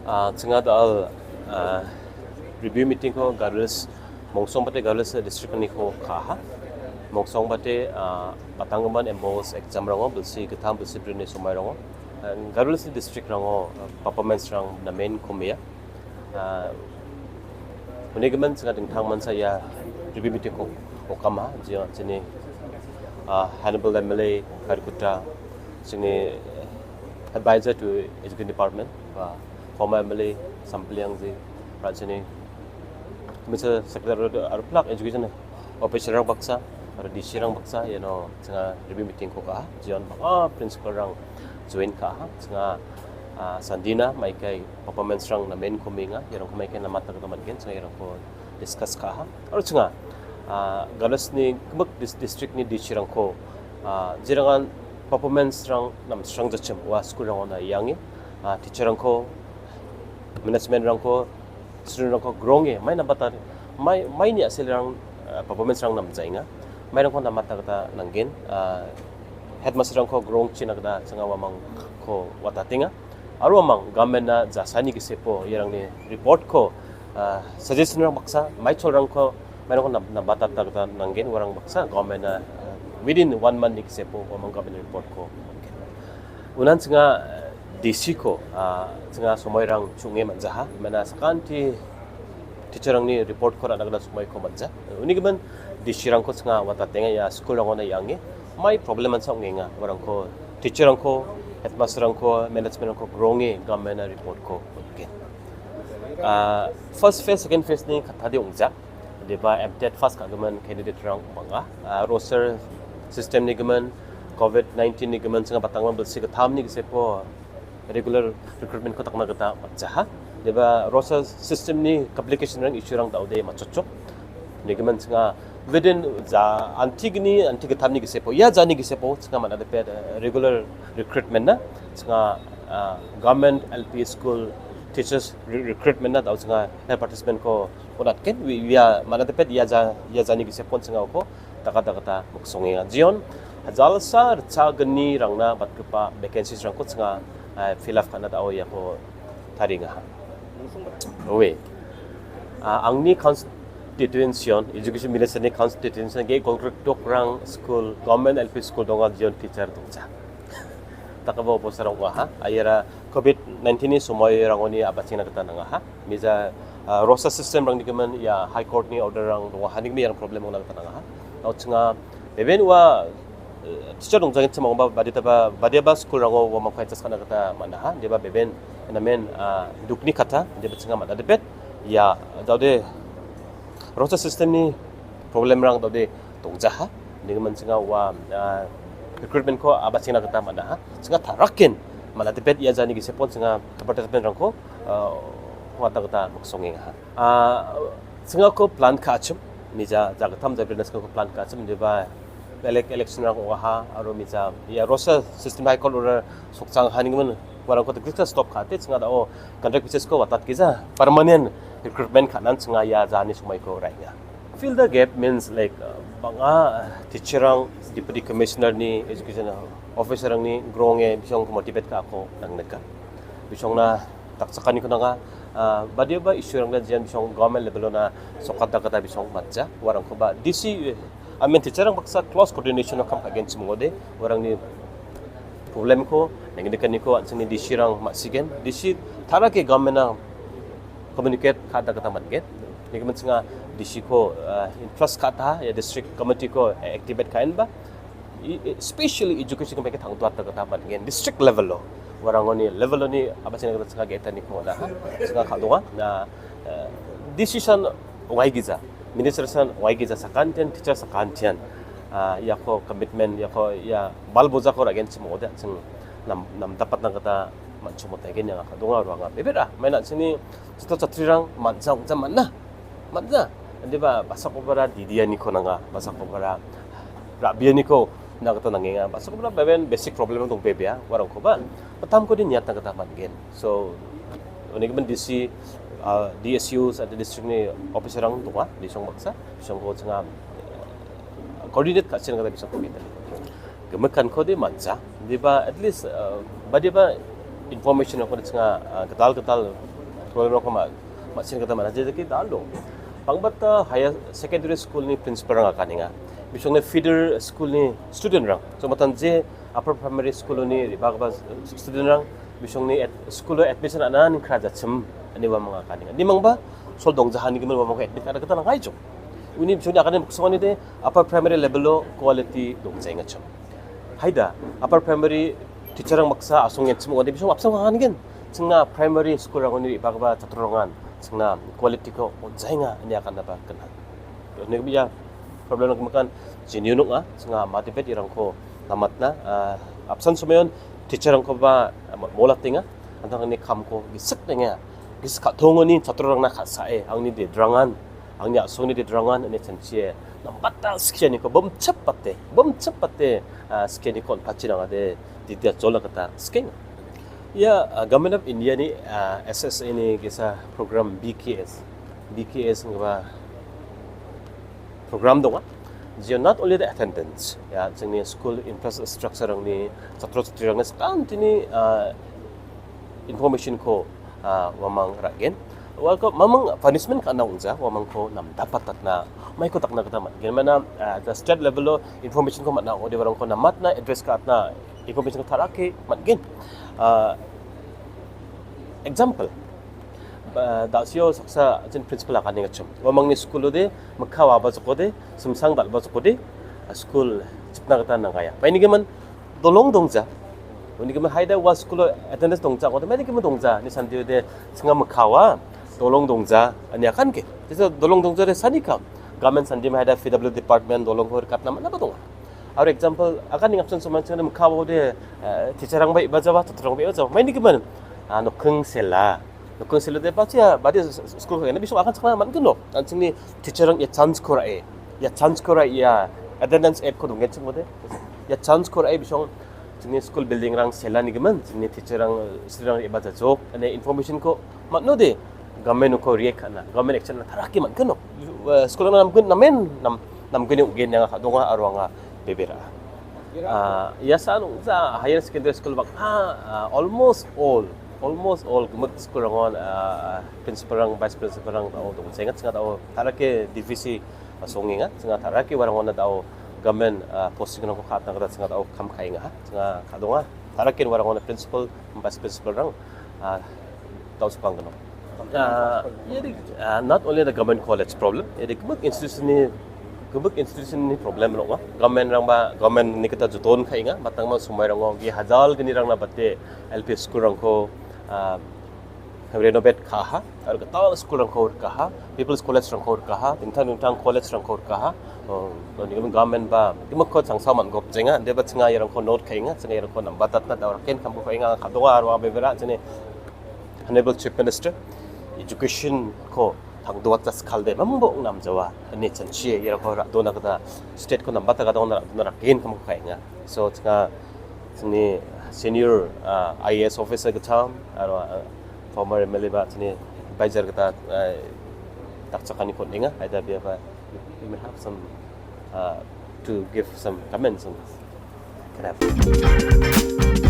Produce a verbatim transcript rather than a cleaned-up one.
Ah, ching·a da·al, ah, review meeting-ko Garo Hills, Mongsong bate Garo Hills district-niko ka·aha. Mongsong bate, ah, batanggimin M B O S exam-rango bilsi gittam bilsi brini somairango, ah, Garo Hills district-rango, ah, performance-rang namen komea. Ah, unigimin ching·a dingtang mansa ia review meeting-ko okama, jia chini, ah, Honorable M L A Karikuta, chini Advisor to Education Department, ba former M L A Sampliangji, ba chini Mister Secretary aro plak education officer-rang baksa, aro D C-rang baksa, iano ching·a review meeting-ko ka·a, jion bang·a principal-rang join ka·a, ching·a, ah, sandina maikai performance-rang namen komenga, iarangko maikai namata gita man·gen, ching·a iarangko discuss ka·a. Aro ching·a, ah, Garo Hills-ni gimik dis-, district-ni D C-rangko, ah, jerangan performance-rang namsrang jachim ua school-rangona iange, ah, teacher-rangko, management-rangko, student-rangko grong·e mai nambata, mai, maini a·selrang, ah, performance-rang namjaenga. Mairangko namata gita nanggen, ah, headmaster-rangko grong·china gita ching·a uamangko watatenga. Aro uamang government-na jasani gisepo iarangni report-ko, ah, suggestion-rang baksa, maicholrangko, mairangko nam-, nambatata gita nanggen uarang baksa, government-na, ah, within one month-ni gisepo uamang government report-ko. Unan ching·a, ah, D C-ko, ah, ching·a somoirang ching·e man·jaha, mana sakanti teacher-rangni report-ko ra·na gita somoiko man·ja. Unigimin D C-rangko ching·a watatenga ia school-rangona iange, mai problem-ansa ong·enga. Uarangko, teacher-rangko, headmaster-rangko, management-rangko grong·e government-na report-ko on·gen. Ah, first phase, second phase-ni kattade ong·ja. Deba M TET pass ka·gimin candidate-rang bang·a. Ah, roster system-nigimin, covid nineteen-nigimin, ching·a batanggimin bilsi gittamni gisepo regular recruitment-ko dakna gita man·jaha. Deba roster system-ni complication-rang, issue-rang da·ode matchotchok. Unigimin ching·a within ja antigni, anti gittamni gisepo, ia jani gisepo ching·a man·a depet, eh, regular recruitment-na ching·a, ah, government L P school teachers re-, recruitment-na da·o ching·a advertisement-ko on·atgen. Wi-, ia man·a depet ia ja, ia jani gisepon ching·a uko dakata dakata miksongenga. Jion, jalsa ritchagni rangna batgipa vacancies-rangko ching·a, eh, fill up ka·na da·o iako tariengaha. Owe. Ah, angni constituency-on, education minister-ni constituency-on ge golgrikdokrang school, government L P school donga, jion teacher dongja. Dakgipa obostarang ong·aha. Aiara covid nineteen-ni somoirangoni a·bachengna gita nangaha. Mija, ah, roster system-rangni gimin ia High Court-ni order-rang donga. Hanigmi iarang problem ong·na gita nangaha. Ua ching·a beben ua, eh, teacher dongjangenchim ong·ba baditaba, badiaba school-rango uamangko adjust ka·na gita man·aha. Indiba beben namen, ah, dukni kata, indiba ching·a man·a debet. Ia, da·ode roster system-ni problem-rang da·ode dongjaha. Unigimin ching·a ua, ah, recruitment-ko a·bachengna gita man·aha. Ching·a taraken man·a debet ia jani gisepon ching·a advertisement-rangko, ah, ong·atna gita miksongengaha. Ah, ching·a uko plan ka·achim, mija jagittam jabrina ching·a uko plan ka·achim, indiba elek-, election-rang ong·aha, aro mija ia roster system High Court order sokchang hanigmin uarangko dikdiksa stop ka·ate ching·a da·o contract basis-ko watatgija permanent recruitment ka·nan ching·a ia jani somoiko ra·enga. Fill the gap means, like, uh, bang·a teacher-rang Deputy Commissioner-ni, Education Officer-rangni grong·e bisongko motivate ka·ako nangnika. Bisongna dakchakaniko nanga, ah, badiaba issue-rangna jian bisong government level-ona sokatna gita bisong man·ja. Uarangkoba D C, I mean, teacher-rang baksa close coordination-o kam ka·genchim ong·ode, uarangni problem-ko nengnikaniko an·chingni D C-rang ma·sigen. D C tarake government-na communicate ka·atna gita man·gen. Unigimin ching·a D C-ko, ah, influence ka·ataha, ia district committee-ko activate ka·enba. I-, especially education-ko baike tangdoatna gita man·gen. District level-o, uarangoni level-oni a·bachengna gita ching·a ge·etaniko on·aha. Ching·a ka·donga. Na, eh, decision ong·aigija. Minister-san ong·aigija sakantian, teacher sakantian. Ah, iako commitment, iako ia bal bojako ra·genchim ong·ode, ching nam-, namdapatna gita man·chongmotaigen ine anga ka·donga aro anga bebera. Maina an·chingni chatro chatrirang man·ja ong·ja man·a. Man·ja. Indiba basakobara didianiko nanga, basakobara ra·bianiko na gita nangenga. Basakobara beben basic problem dongpebea, uarangkoba mitamkode niatna gita man·gen. So, unigimin D C, ah, D S U, sate district-ni officer-rang donga, bisong baksa, bisongko ching·a, eh, coordinate ka·china gita bisongko kita. Gimikkode man·ja, indiba at least, ah, badiaba information-rangko ching·a, ah, gital gital Problemrangko ma-, ma·sina gita man·a. Jedake da·alo bangbata higher secondary school-ni principal-rang aganenga. Bisongni feeder school-ni student-rang, so matan je upper primary school-oni re·bagipa student-rang bisongni ad-, school-o admission anani krajachim ine uamang aganenga. Nimangba sol dongjahanigimin uamangko admit ka·na gita nangaijo. Uni bisongni aganani miksonganide upper primary level-o quality dongjaengachim. Haida, upper primary teacher-rang baksa asongenchim ong·ode bisong apsan ka·anigen. Chingna primary school-rangoni re·bagipa chatro-rangan chingna quality-ko on·jaenga ine aganaba gnang. Uni ia problem-rang gimikan jeni ong·a, chingna motivate irangko namatna, ah, apsan somoion teacher-rangkoba, ah, molatenga, antangni kamko gisik nenga, gisik ka·tongoni chatro-rangna ka·sae, angni dedrangan, angni a·songni dedrangan ine chanchie, nambata skianiko bomchipbate, bomchipbate, ah, skianiko on·pachinangade, didia jola gita skienga. Ia, ah, Government of India-ni, ah, S S A-ni ge·sa program B K S, B K S ine program donga. Jio not only the attendance, ya, chingni school infrastructure-rangni, chatro-chatriri-rangni sakantini, ah, information-ko, ah, uamang ra·gen. Uako mamang punishment ka·na ong·ja, uamangko namdapatatna, maiko dakna gita man·gen. Mana, ah, the state level-o information-ko man·a ong·ode uarangko namatna, address ka·atna, information-ko tarake man·gen. Ah, example, ba, da·sio saksa an·ching principal aganengachim. Uamangni school-ode, mikka waba jokode, simsang dal·ba jokode, school chipna gita nangaia. Mainigimin dolong dongja. Unigimin haida ua school-o attendance dongja, ode mainigimin dongja. Ni sandiode singa mikka wa dolong dongja, ani akanke. Tiso dolong dongja de sani kam. Government sandi ma haida P W department dolongko rikatna man·aba donga. Aro example, agan ning apsan soman chengna mikka wode, eh, teacher-rangba iba jawa, chatro-rangba iba jawa. Mainigimin, ah, nokking sela. Nokking sela de bacha, bade s-, s-, school ko ena bisong akan chakna man·gen nok. An chingni teacher-rang ia chance-ko ra·e. Ia chance-ko ra·e, ia attendance act-ko donggen ching wode. Ia chance-ko ra·e bisong chingni school building-rang selanigimin, chingni teacher-rang, eh, student-rang iba jajok, ane information-ko man·ode, government-ko react ka·na, government action-na tarake man·gen nok. Eh, school-rang namgen, namen, nam-, namgni ong·gen anga ka·donga aro anga bebera. Ah, ia san ong·ja higher secondary school bang·a, ah, almost all, almost all gimik school-rangon, ah, principal-rang, vice principal-rang dao dongchenga, chinga dao tarake D V C, ah, songenga, chinga tarake uarangona dao government, ah, posting-rangko ka·atna gita chinga dao kam ka·enga, chinga ka·donga, tarake uarangona principal, vice principal-rang, ah, dao sokang gnang. Ah, iade, ah, not only the government college problem, iade gimik institution-ni, gimik institution-ni problem ong·a. Government-rangba, government-ni gita joton ka·enga, matangma somoirango ge hajal gnirangna bate L P school-rangko, ah, renovate ka·aha, aro gital school-rangko rikaha, People's College-rangko rikaha, dingtang dingtang college-rangko rikaha. Oh, nigim government-ba gimikko changsa man·gopjenga, indeba chinga iarangko note ka·enga, chinga iarangko nambatatna dao raken kamko ka·enga, ka·donga aro abebera, chini Honorable Chief Minister, education-ko tangdoatna skalde mambo ong·namjawa, ine chanchie iarangko ra·dona gita state-ko nambata gadona ra·dona raken kamko ka·enga. So, changa chini senior, ah, I A S officer gitcham, aro, ah, former M L A ba chini advisor gita, ah, dakchakaniko on·enga, aida biaba you may have some, uh, to give some comments on this. Can I have